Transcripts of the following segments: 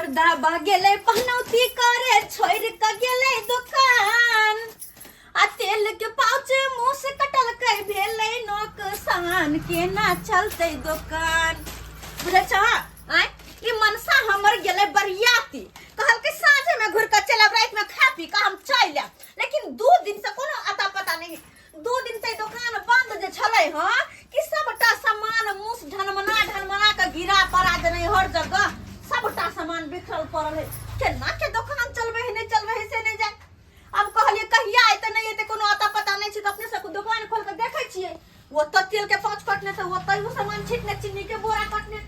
मर्दाबा गेलै पनौती करे छोड़ि कऽ गेलै दोकान आ तेल के पाउच मुँह से कटलकै भेलै नोकसान केना चलतै दोकान। बुझै छह आँय, ई मनसा हमर गेलै बरियाती, कहलकै साँझे में घुरि कऽ चलि आब, राति में खा पी कऽ हम चलि आयब, लेकिन 2 दिन से कोनो अता पता नहीं। 2 दिन से दोकान बंद जे छलै हँ कि सबटा सामान मुस ढनमना ढनमना कऽ गिरा पड़ा देने, हर जगह सबटा सामान बिखरल पड़ल है। केना के दोकान चलबै है नहि चलबै है से नहि जान। आब कहलियै कहिया एतै नहि एतै कोनो अता पता नहि छै, तऽ अपने सब दोकान खोल कऽ देखै छियै, ओतऽ तेल के पाउच कटने तऽ ओतऽ ओ सामान छिटने, चीनी के बोरा कटने,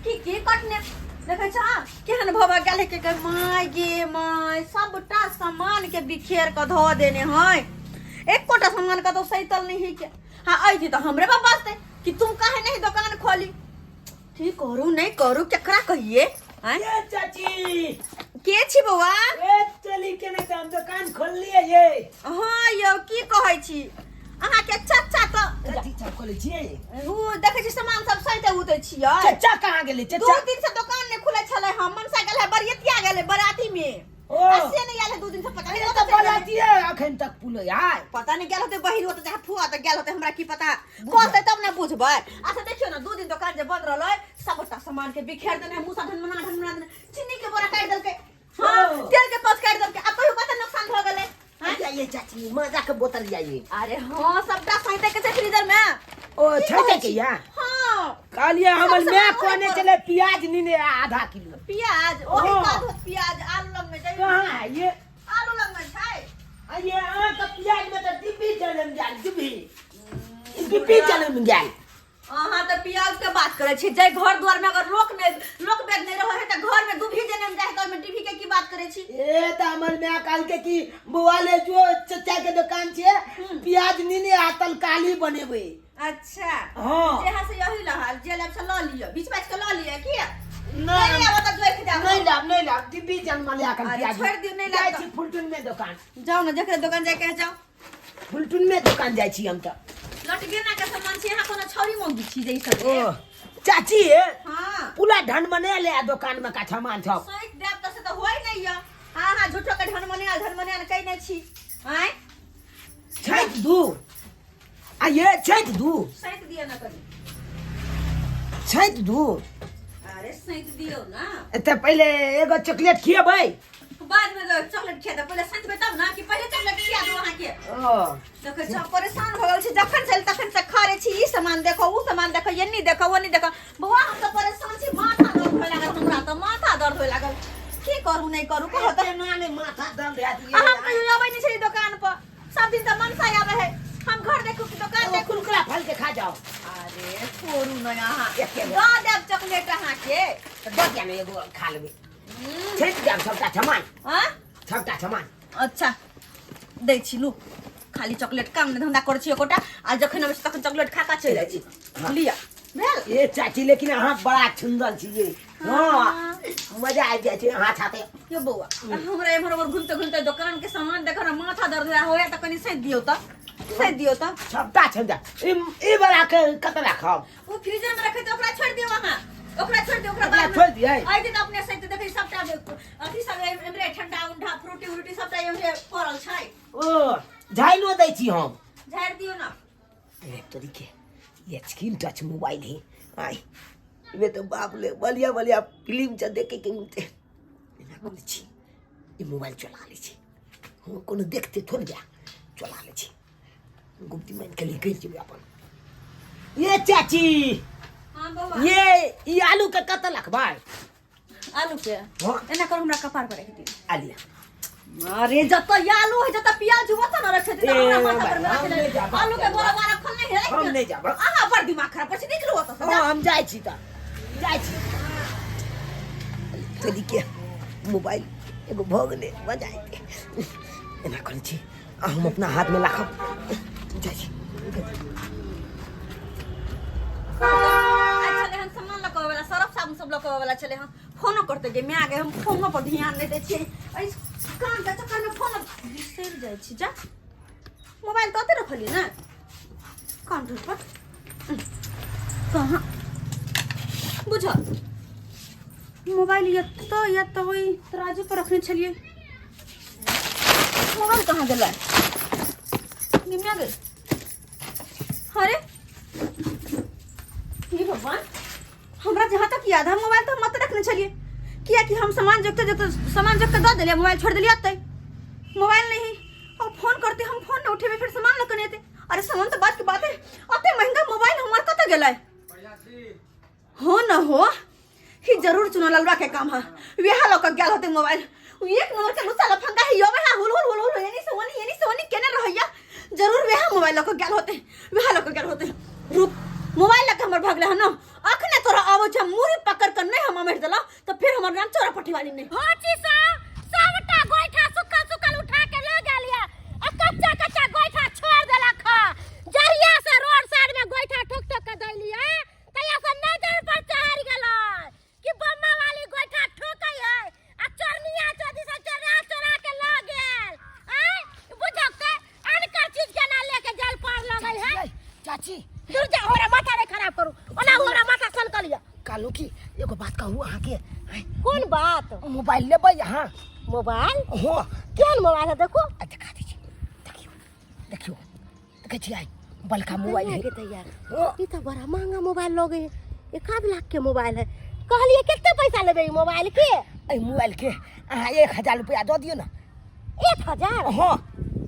की की कटने। देखै छ केहन भऽ गेल है के my गे my, सबटा सामान के बिखेर कऽ धऽ देने है, एकोटा सामान कतौ सैतल नहीं है के। हाँ अइती तऽ हमरे बाप बजतै कि तुम काहे नहीं दोकान खोली। की करू नहीं करू केकरा कहिए? आँय? ये चाची के छी बौआ? ए चली के नहीं तो हम दुकान खोल लिए ये। हाँ यौ की कहै छी अहाँके चचा तऽ चाची सब खोले छियै? उ देखै छी सामान सब सैते उतै छियै। चचा कहाँ गेलै 2 चचा? दिन से दोकान नहि खुलै छलै हँ, मनसा गेल है बरियतिया गेलै बराती में। ओ। आ से नहि आयल है 2 दिन से, पता नहीं अरे कतऽ तऽ चलि गेलै। बरातिए अखन तक पुलै आय। पता नहीं गेल होतै बहिन ओतऽ जहाँ फुआ तऽ गेल होतै, हमरा की पता, कहतै तब ने बुझबै। अच्छा देखियौ ने 2 दिन दोकान जे बंद रहलै सबटा सामान के बिखेर देने, मुसा ढनमना ढनमना देने, चीनी के बोरा काटि देलकै, हाँ, ओ। तेल के पाउच काटि देलकै, आ कहियो कते नुकसान भऽ गेलै? आँ? ये चाची मजा के बोतल जाइए। अरे हाँ सबटा सैते के छै फ्रीजर में। ओ की छैते कहै के छी? या? हाँ। कहलिए हमर सब my सामान कहने ओहे छलै प्याज नीने आधा किलो। प्याज ओही हाँ। काज होत प्याज आलू लग में जाइए। कहाँ है ये? आलू लग में छै। आ ये अहाँ के प्याज में तऽ डिब्बी जनम गेल, डिब्बी। डिब्बी जनम गेल। अहाँ तऽ प्याज के बात करै छी, जे घर द्वार में अगर लोक में लोक बेद नहीं रहे है तऽ घर में दुभी जनम जाए तऽ ओहिमे डिब्बी के की बात करै छी? ए तऽ हमर my कहलकै कि बौआ ले जो चचा के दुकान छै प्याज नीने आ तरकारी बनेबै। अच्छा। हाँ। जे से यही लहल जे लेब से लऽ लिअ, बीच बाच के लऽ लिअ की? नहीं। नहीं आबऽ तऽ जोखि देब। नहीं लाब, नहीं लाब, डिब्बी जनमल एखन अरे प्याज। छोड़ि दियौ, नहीं लाब जाइ तऽ। छी फुलटुन में दुकान। जाउ ने जकरे दोकान जाइके है जाउ। फुलटुन में दुकान जाइ छी हम तऽ। लटगेना के सामान छी, अहाँ कोनो छौरी मौगी छी जे ई सब? ओ चाची। हाँ। पूरा ढन मने ले आ दुकान में का सामान सब। सोचि देब तऽ से तऽ होइ नहि यऽ। हाँ हाँ झूठो के ढन मने ढन मने कहै नहि छी। आँय? छठि दू आ ये छठि दू। सैत दियौ ने कनि। छठि दू। अरे सैत दियौ ना। एते पहिले एगो चॉकलेट खिएबै। बाद में तो चॉकलेट खिया दे, पहिले सैतबै तब ना कि पहिले चॉकलेट खिया दू अहाँके? ओ देखै छी हम परेशान भऽ गेल छी, जखन से तखन से खरे छी, ई सामान देखो ऊ सामान देखो, एन्नी देखो ओन्नी देखो। बौआ हम तऽ परेशान छी, माथा दर्द होए लागल, हमरा तऽ माथा दर्द होए लागल, की करू नहि करू कहू तऽ। एना नहि माथा दर्द हैत ये। आ हम कहियो अबै नहि छली दोकान पर, सब दिन तऽ मनसा आबै है, हम घर देखू कि दोकान एगो देखू। कुरकुरा फल के खा जाओ। अरे छोड़ू ने अहाँ, एके गो। दऽ देब चॉकलेट अहाँके। तऽ दऽ दिया ने एगो खा लेबै। छठि जाब सबटा सामान। हाँ? सबटा सामान। अच्छा दै छी लू, खाली चॉकलेट काम नहि धंधा करै छी एकोटा, आ जखन अबै छी तखन चॉकलेट खा कऽ चलि जाइ छी। हाँ। लिअ भेल। ए चाची लेकिन अहाँ बड़ा सुंदर छियै। हाँ मजा आबि जाइ छै अहाँ छाते। यो बौआ हमरा एम्हर ओम्हर घुमिते घुमिते दोकान के सामान देखो ने माथा दर्द होया, तऽ कनि सैत दियौ तऽ, सैत दियौ तऽ। सबटा छै ई बड़ा के कत राखब? ओ फ्रीजर में रखे ओकरा छोड़ि दियौ अहाँ, ओकरा छोड़ि दियौ, ओकरा ओकरा बाद में छोड़ि दियै? आइ दिन अपने सैत देखै सबटा अथी सब एम्हरे ठंडा उंडा फ्रूटी उरूटी सबटा एम्हरे पड़ल छै। ओ झाइलो दै छी हम। झाड़ि दियौ ना। अरे तोरी के ये स्क्रीन टच मोबाइल है, आय वे तो बाप ले बढ़िया बढ़िया फिल्म छ देखे के मिलते। एना करै छी ई मोबाइल चला लै छी, हम कोनो देखते थोड़े जा चला लै छी, गुप्ती मान के निकलि जेबै अपन। ये चाची। हाँ बौआ। ये ई आलू के कत रखबै? आलू के? हाँ। एना करू हमरा कपार पर राखि दियौ। आलिया। अरे जत आलू है जत प्याज ओत न रखे दे, ए, हमरा माथा पर में हम रखे नहि दे। जाब। आलू के बोरा वारा खोल नहीं है। हम नहि जाब। अहाँ बड़ दिमाग खराब पर निकलू ओत से। हाँ हम जाइ छी त जाइ छी। तोरी के मोबाइल एगो भऽ गेलै, मजा अयतै। एना करै छी आ हम अपना हाथ में राखब, जाइ छी। आइ छलै हन सामान लऽ कऽ आबै वला, सरफ साबुन सब लऽ कऽ आबै वला छलै हन, फोनो करते गे माय गे, हम फोनो पर ध्यान नहि दै छियै, एहि काम के चक्कर में फोन बिसरि जाइ छी। जा मोबाइल तऽ ओतै रखलियै ने काउंटर पर, कहाँ बुझल। मोबाइल एतऽ या तऽ ओहि तराजू पर रखने छलियै। मोबाइल कहाँ गेलै? निम्या गेल। अरे हे भगवान, हमरा जहाँ तक याद है मोबाइल तऽ हम मत रखने छलियै, कियाकि हम सामान जोगते जोगते सामान जोगते दऽ देलियै, मोबाइल छोड़ देलियै ओतै। मोबाइल नहीं और फोन करते, हम फोन नहीं उठेबै, फिर सामान लऽ कऽ नहि एतै। अरे सामान तऽ बात के बात है, ओते महंगा मोबाइल हमर कतऽ गेलै? हो न हो, ही जरूर चुना ललवा के काम है, वेहा लऽ कऽ गेल होते मोबाइल। उ एक नंबर के लुच्चा लफंगा है, यो वेहा हुल हुल हुल हुल एनी से ओनी एनी से ओनी केने रहैया। जरूर वेहा मोबाइल लऽ कऽ गेल होते, वेहा लऽ कऽ गेल होते। रुक, मोबाइल लऽ कऽ हमर भगले हन, अखने तोरा आबै छै मुड़ी पकड़ कऽ नहि हम अमर देलहुँ तऽ फिर हमर नाम चोरा पट्टी वाली नहि। भाची सा सबटा गोइठा सुखल सुखल उठा के ल गेल या आ कच्चा कच्चा गोइठा छोड़ देलक ह। जहिया से रोड साइड में गोइठा ठोक ठोक के दैलियै तहिया से नजर पर चढ़ गेलै कि बम्मा वाली गोइठा ठोकै है आ चोरनिया चोदी से चोरा चोरा के ल गेल। आय बुझक ते अनकर चीज के ना लेके जल पार लगै है। चाची दूर जा, हमरा माथा नहीं खराब करू, ओना हमरा माथा सनकल या। कहलहुँ कि एगो बात कहू अहाँके। कोन बात? मोबाइल लेबै अहाँ? मोबाइल? हाँ। केहन मोबाइल है देखो? आ देखा दै छी, देखियौ देखियौ, देखै छियै बलका मोबाइल है। के तैयार। हाँ। ई तो बड़ा महंगा मोबाइल लगे है, 1.5 लाख के मोबाइल है। कहलिए कितने पैसा लेबे ई मोबाइल के? एहि मोबाइल के अहाँ 1000 रुपया दऽ दियौ ने। 1000? हाँ।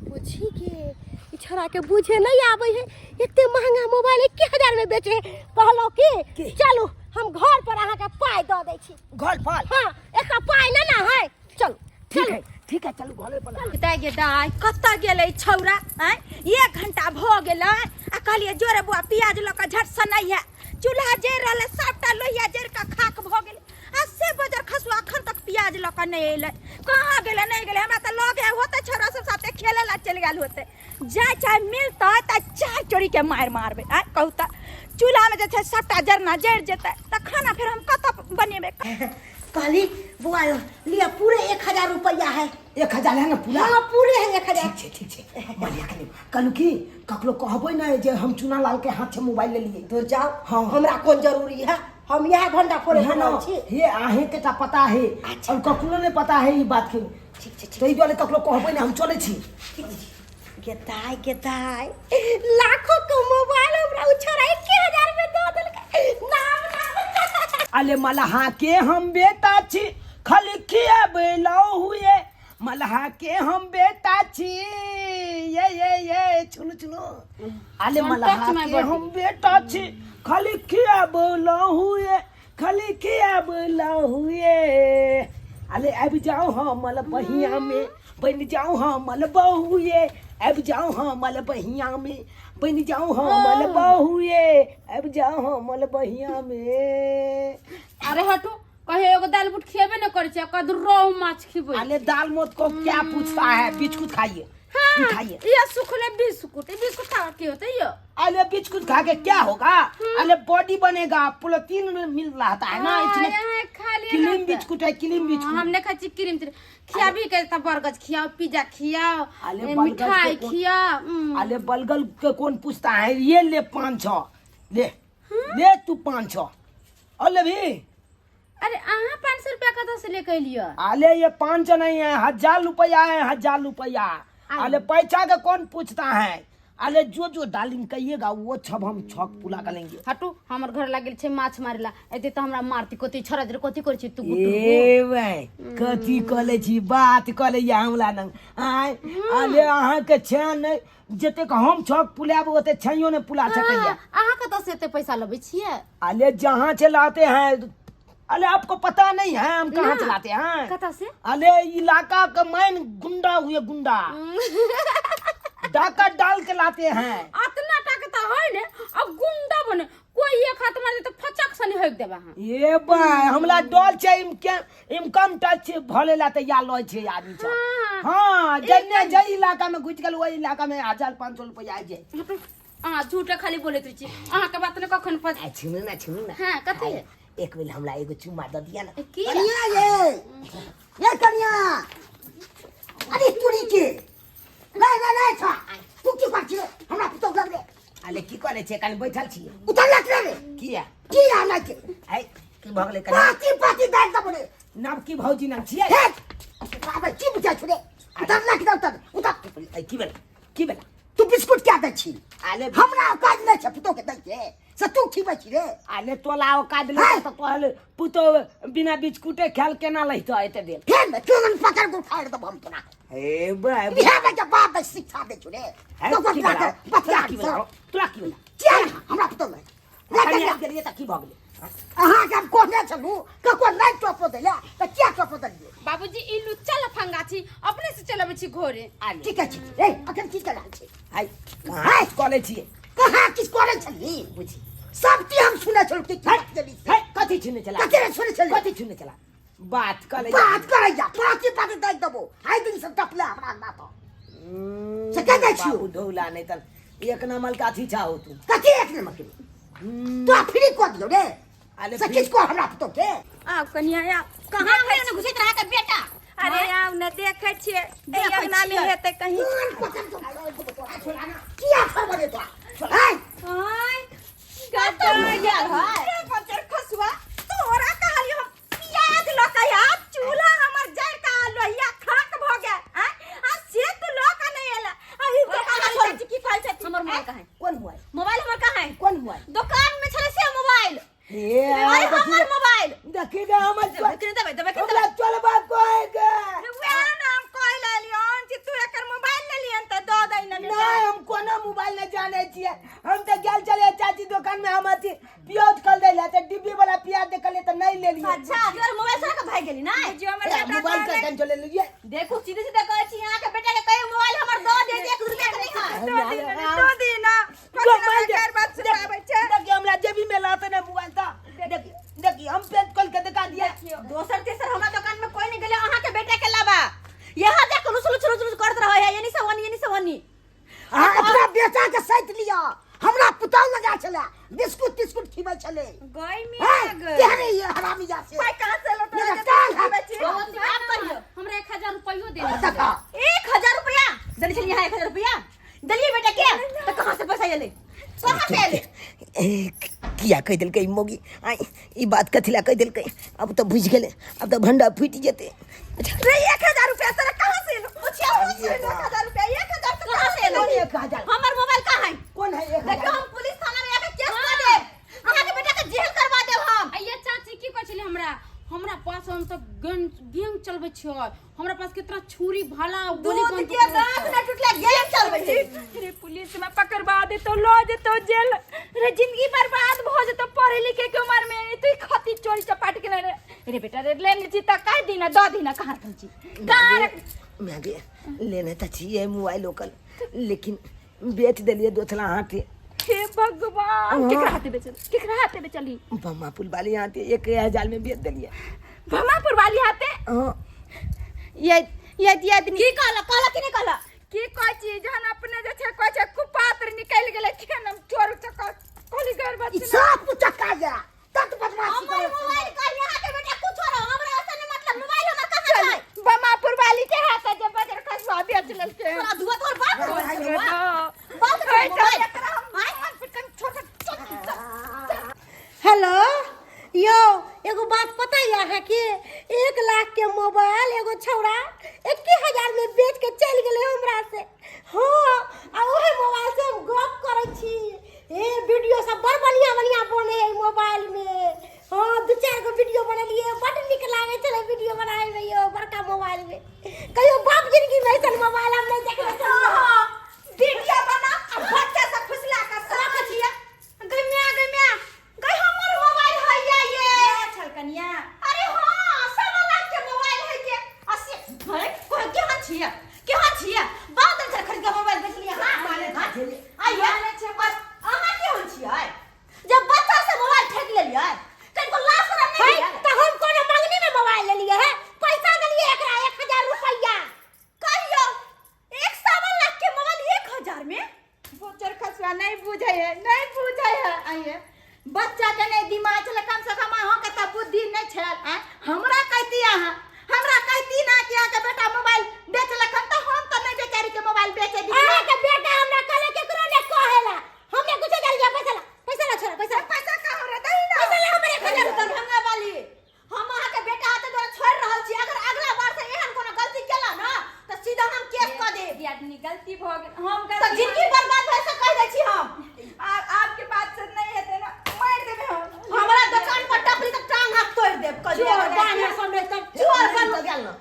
बुझी के ई छोरा के बुझे नहीं आवे है, एते महंगा मोबाइल 1000 में बेचे है। कहलो कि की? चलू हम घर पर अहाँ के पाई दऽ दै छी। घर पर? हाँ, एक पाई ना ना है, चलू। ठीक है ठीक है, चलू घरे पर। कतऽ गे दाइ, कतऽ गेलै छौड़ा? आँय, 1 घंटा भऽ गेलै आ कहलियै जोरे बुआ प्याज लऽ कऽ झट से नहीं है, चूल्हा जरि रहलै, सबटा लोहिया जरि कऽ खाक भऽ गेलै आ से बजर खसुआ अखन तक प्याज लऽ कऽ नहि एलै। कहाँ गेलै नहि गेलै? हमरा तऽ लगे होतै छौड़ा सब साथे खेलै लए चलि गेल होतै। जाय चाहे मिलतै तऽ 4 चोरी के मारि मारबै। आँय कहू तऽ, चूल्हामे जे छै सबटा जरना जरि जेतै तऽ खाना फेर हम कतऽ बनेबै? कहली बुआ लिया पूरे 1000 रुपया है। 1000 है ना पूरा? हाँ पूरे है 1000। ठीक छै ठीक छै, बढ़िया। कनी कहलू कि ककरो कहबै ना जे हम चुना लाल के हाथ से मोबाइल ले लिए। दूर जाओ। हाँ। हमरा कौन जरूरी है, हम यह भंडा फोड़े है ना, बनाउ छी। हे आहे के टा पता है। अच्छा। और ककरो नहीं पता है ई बात के। ठीक छै, ठीक। ताहि दुआरे ककरो कहबै ना, हम चलै छी। गेदाय गेदाय, लाखों के मोबाइल हमरा उ छोरा 1000 में दऽ देलकै। नाम नाम। अले मलहा के हम बेटा छी, खल खियाबेलौ हुए, मलहा के हम बेटा छी, ये ये ये चुनु चुनु। अले Don't मलहा touch my के body. हम बेटा छी, खल खियाबेलौ हुए, खल खियाबेलौ हुए। अले आबि जाओ हमल बहिया में, बनि जाओ हमल बहुए, आबि जाओ हमल बहिया में, बनि जाओ हमल बहुए, आबि जाओ हमल बहिया में। अरे हटू, कहियो एगो दाल बूट खिएबे न करै छै, कदू रोहु माछ खिबै। अरे दाल मोत को क्या पूछता है, बिस्कुट खाइए। हाँ, ई खाइए। ये सुखले बिस्कुट, ई बिस्कुट खा के होते यो? अरे बिस्कुट खा के क्या होगा? अरे बॉडी बनेगा, प्रोटीन मिल रहा है ना हाँ, इसमें। यहाँ खा लिए क्रीम ना तो। बिस्कुट है, क्रीम बिस्कुट। हमने खाई छी क्रीम तिरीम। खियाबी के तब बरगद खियाओ, पिज्जा खियाओ, अरे ए, बरगद के मिठाई कौन- खियाओ। अरे बलगल के कौन पूछता है, ये ले 500, ले ले तू 500 और ले भी। अरे अहाँ 500 रुपया कतऽ से लेके एलियै? अरे ये 500 नहीं है, 1000 रुपया है, 1000 रुपया। अरे पैसा के कौन पूछता है, अरे जो जो डालिंग कहिएगा वो सब हम छक पूरा कर लेंगे। हटू, हमर घर लागल छै माछ मारेला, एते तऽ हमरा मारती कथी छड़ा जे कथी करै छी तू गुटुर ए भाई कथी कह छी बात कह ले हमरा नंग आय। अरे अहाँ के छेन नहीं, जतेक हम छक पुलाब ओते छैयो ने पुला सकैया। अहाँ कतऽ से एते पैसा लबै छियै? अरे जहाँ चलाते हैं, अरे आपको पता नहीं है हम कहाँ चलाते हैं। कतऽ से? अरे इलाका का मैन गुंडा हुए, गुंडा डाका डाल के लाते हैं। अतना टाका तऽ है ने, अब गुंडा बने कोई एक हाथ मारे तऽ फचक से नहीं होक देबा अहाँ। ये भाई हमला डर छै, इनकम टैक्स भरे ला तऽ या लय छै आदमी सब। हाँ, जन्ने जै इलाका में घुसि गेल ओहि इलाका में 1500 रुपया आबि जाय। अहाँ झूठे खाली बोलैत रहै छी, अहाँके बात ने कखन पता। आ छीनू ना, छीनू ना। हाँ, कथी? आय, एक बेर हमरा एगो चुम्मा दऽ दिया ना। की? कनिया ये, ये कनिया, अरे तोरी के नहीं नहीं नहीं छा, तू की कर छी हमरा पुतौ लगले। अरे की करै छियै, कनि बैठल छियै। उतर लग रे। किया? किया नहि के? आय, की भऽ गेलै कनि पाती पाती दाल दबो रे नाम की भौजी नाम छियै हे बाबा की बुझा छु रे उतर लाख दे उतर उतर ऐ, की भेला की भेला तू बिस्कुट क्या दै छी आले हमरा औकात नहि छै पुतोह के दै के से तू खिबै छी रे आले तोला औकात ले है। तऽ कहल पुतो बिना बिस्कुटे खायल केना लहितो एते देर फेर ने केहन पकड़ के उखाड़ देबो हम तोरा हे बा बिहार के बाप के शिक्षा दै छु रे है, तो की भेला? बतिया तोरा की भेला? तोरा की भेला? किया हमरा पुतोह नहि कनि आबि गेलियै तऽ की भऽ गेलै अहाँके हम कहने छलहुँ ककरो नहि टोपो दैला तऽ किया टोपो देलियै बाबूजी ई लुच्चा लफंगा छी अपने से चलबै छी घोरे आले की कहै छी ए अखन की कर रहल छी हाय कहाँ कॉलेज छियै कहाँ किछु करै छली बुझी सब चीज हम सुनै छलहुँ कि की बात केली से। है कथी छुने चला कथी रे सुनै छली कथी छुने चला बात कले बात करैया पाँचे पाँचे दै देबो आइ दिन से टपले हमरा अंगना तो से के दै छियौ? बाबू ढौला नहीं तन एक नंबर का अथी चाहो तू कथी एक नंबर के तो फ्री कऽ दियौ रे अरे से फ्री- किछु कह हमरा पुतोह के आब कनिया आब कहाँ खाली ने घुसैत रहा के बेटा अरे आब ने देखै छियै एहि देखै अंगना में छियै। हेतै कहीं कान पकड़ के उखाड़ देबो तोरा छोड़ा ना किया छोड़बो रे तोरा आइ आय कतौ गेल है रे बच्चर खसुआ तोरा कहलियो हम प्याज लऽ के आ चूल्हा हमर जरि के आ लोहिया खाक भऽ गेल आय आ से तू लऽ के नहि एला आ ई दोकान वाली चाची की कहै छथिन हमर मोबाइल कहाँ है कोन मोबाइल मोबाइल हमर कहाँ है कोन मोबाइल दुकान में छलै से मोबाइल हे अरे हमर मोबाइल देखी गे हमर देबै कि नहि देबै देबै कि नहि हमरा देबै चलबा कोइ गे वएह ने हम कहि लेलियन जे तू एकर मोबाइल लेलियन तऽ दऽ दै ने बेटा। नहीं हम कोनो मोबाइल नहीं जाने छियै हम तऽ गेल छलियै चाची दुकान में हम अथी प्याज कल दै लए तऽ डिब्बी वाला प्याज देखलियै तऽ नहीं लेलियै अच्छा तोहर मोबाइल से के भागि गेली ना बुझियौ हमर ए, बेटा मोबाइल के कहने कन चले लेलियै देखू सीधे सीधे कहै छी अहाँ के बेटा के कहियो मोबाइल हमर दऽ दे एक रुपया के नहीं है दऽ दीना दऽ दीना जो मोबाइल दे- कखनो बात सुनाबै छै देखिए हमरा जेबी में लाते ना मोबाइल था देखिए देखिए हम पेज खोल के दिखा दिया दोसर तेसर हमरा दुकान में कोई नहीं गेले अहाँ के बेटा के अलावा यहाँ जाके लुस लुस लुस लुस करत रहे है यानी से वनी यानी से वनी अहाँ अपना बेटा के सैत लिअ हमरा पुतौह लगा छले बिस्कुट तिस्कुट खिबै छले गई में हैं? गई केहने ये हरामिया से पाइ कहाँ से लौटल मेरा कान हाथ आप कहियो हमरा 1000 रुपयो दे दे देखा 1000 रुपया देने छलियै यहाँ 1000 रुपया देलियै बेटा के तो कहाँ से पैसा एलै कहाँ से एलै ए, किया कहि देलकै ई मौगी आइ ई बात कथी लए कहि देलकै अब तऽ बुझि गेलै अब तऽ भंडा फूटि जेतै रे 1000 रुपया तोरा कहाँ से एलो पूछिया से एलो 1000 रुपया 1000 तो कहाँ से एलै कौन 1000? हमर मोबाइल कहाँ है कोन है एक देखियो हजार हम पुलिस थाना में आके केस कर देब अहाँ के बेटा के जेल करवा देब हम आइए चाची की कहै छलै हमरा हमरा पास हम सब गन गेंग चलबै छियै हमरा पास कितना छुरी भाला गोली दूध बंदूक के रहै दांत छै। न टूटला गेम चलबै छै रे पुलिस में पकड़वा देतो लो जेतो जेल रे जिंदगी बर्बाद भ जेतो पढ़े लिखे के उम्र में तू खती चोरी चपाट के रे रे बेटा रे ले ली त कह दीना द दीना कहाँ रखल छी कहाँ रख मैं गे लेने तऽ छियै मोबाइल ओकर लेकिन बेच देलियै दोसरा हाथे हे भगवान केकरा हाथे बेचल केकरा हाथे बेचली बम्मापुर वाली हाथे 1000 में बेच देलियै भमापुर वाली हाथे हाँ ये ये दिया दिन की कहला कहला कि नहीं कहला की कहै छी जहन अपने जे छै कहै छै कुपात्र निकलि गेलै केहन हम चोर चक्कर कहली गैर बात ई सब चक्का जा तत बदमाशी हमर करे मोबाइल का यहाँ के बेटा कुछ रहो हमरा ऐसा नहीं मतलब मोबाइल हमर कहाँ छै बमापुर वाली के हाथ जे बजर खसवा बेच लेलकै तोरा धुआ तोहर बाप के अरे धुआ। बाप बाप के रे, मोबाइल एकरा हम हाथ पे कन छोड़ चल हेलो यौ एगो बात पता यऽ अहाँके 1 लाख के मोबाइल एगो छौड़ा 21,000 में बेच के चलि गेलै हमरा से। हाँ, आ ओहे मोबाइल से हम गप करै छी। हे वीडियो सब बड़ बढ़िया बढ़िया बने है मोबाइल में। हाँ, दू चारि गो वीडियो बनेलियै, बड नीक लागै छलै वीडियो बनाबै में यौ बड़का मोबाइल में। कहियो बाप जिंदगी में ऐसन मोबाइल हम नहि देखने छलियै। वीडियो बना आ बच्चा सब फुसला के रखै छियै। गै माय, गै माय, गै हमर मोबाइल हैया ये। छल कनिया। अरे हाँ, 1.25 लाख के मोबाइल है ये। आ से है कोई केहन छियै, केहन छियै? बहुत दिन से खरीद के मोबाइल बेचलियै। हाँ हाँ, आइए बस अहाँ केहन छियै जब बच्चा से मोबाइल ठेक लेलियै? कनिको लाज शरम नहीं है होइए? तऽ हम कोनो मंगनी में मोबाइल लेलियै है? पैसा देलियै एकरा 1000 रुपैआ। कहियो एक 1.25 लाख के मोबाइल 1000 में? बोचर खसुआ नहीं बुझे है, नहीं बुझे है। आइए बच्चा के नहीं दिमाग छले, कम से कम अहाँ के तऽ बुद्धि नहीं छल। आँय, हमरा कहती अहाँ, हमरा कहती ना कि अहाँके बेटा मोबाइल बेचलक। हम दियादनी गलती भऽ गेल हम तऽ गलती जिंदगी बर्बाद भए से कहि दै छी हम आबके बात से नहि हेतै ना मारि देबै हम हमरा दुकान पर टपली तऽ टांग हाथ तोड़ि देब कहियो चोर बान्ह समेत तब चोर बन बन गेल ना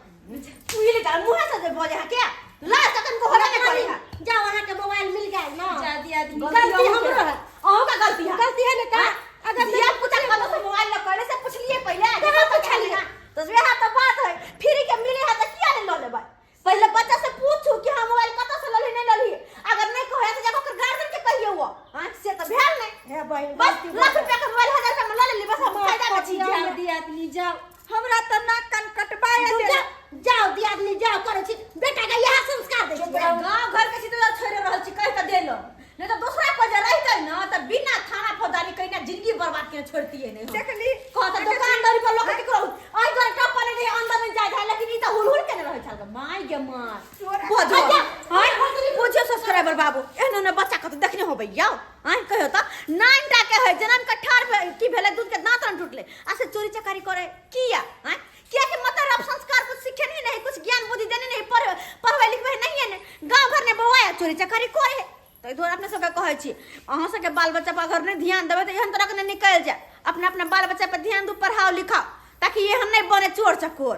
चुइल गेल मुँहे से जे बजे है के लाज तखन को होबे नहि करै है जाओ अहाँ के मोबाइल मिल गेल ना जा दियादनी गलती हमरो है अहूँ का गलती है गलती है ना का अगर धिया पुता कतौ से मोबाइल ल पहिले से पुछलिए पहिले कहाँ पुछलिए? तो वएह तो बात है फ्री के मिले है तो किया नहीं ल लेबै पहिले बच्चा से पूछू कि हाँ मोबाइल कतौ से लली नहीं लली अगर नहीं कहे तो जाकर ओकर गार्जियन के कहियो वो हाँ से तो भेल नहीं हे बहिन बस गलती भऽ लाख रुपया के मोबाइल हजार रुपया में ल लेली बस हम फायदा में छी जाओ दियादनी जाओ हमरा तऽ नाक कान कटबाए गेल। देलक जाओ जाओ दियादनी जाओ करै छी बेटा के इएह संस्कार दै छी गांव घर के छी तो छोड़ि रहल छी कहि के देलो नहीं तो दूसरा पर जे रहितै ना त बिना थाना फौजदारी कइने जिंदगी बर्बाद केने छोड़तिए नहीं हम। देखली कह त दुकानदारी पर लोग केकरो आई द्वारे टप्पा नहीं अंदर में जाय था लेकिन ई त हुल हुल केने रहै छल माय गे माय बजो हाय बुझियो सब्सक्राइबर बाबू एहनो ने बच्चा के त देखने होबै यौ आय कहियो त नाइन टा के है जनम के ठार की भेलै दूध के दांत न टूटले आ से चोरी चकारी करे किया आय किया कि मतलब अब संस्कार कुछ सीखे नहीं नहीं कुछ ज्ञान बुद्धि देने नहीं पढ़ पढ़बै लिखबै नहीं है ने गांव घर ने बौआया चोरी चकारी करे ताहि दुआरे अपने सबके कहै छी अहाँ सबके बाल बच्चा पर अगर नहि ध्यान देबै तऽ एहन तरहके नहि निकलि जाय अपना अपना बाल बच्चा पर ध्यान दू पढ़ाओ लिखाओ ताकि एहन नहि बने चोर चकोर।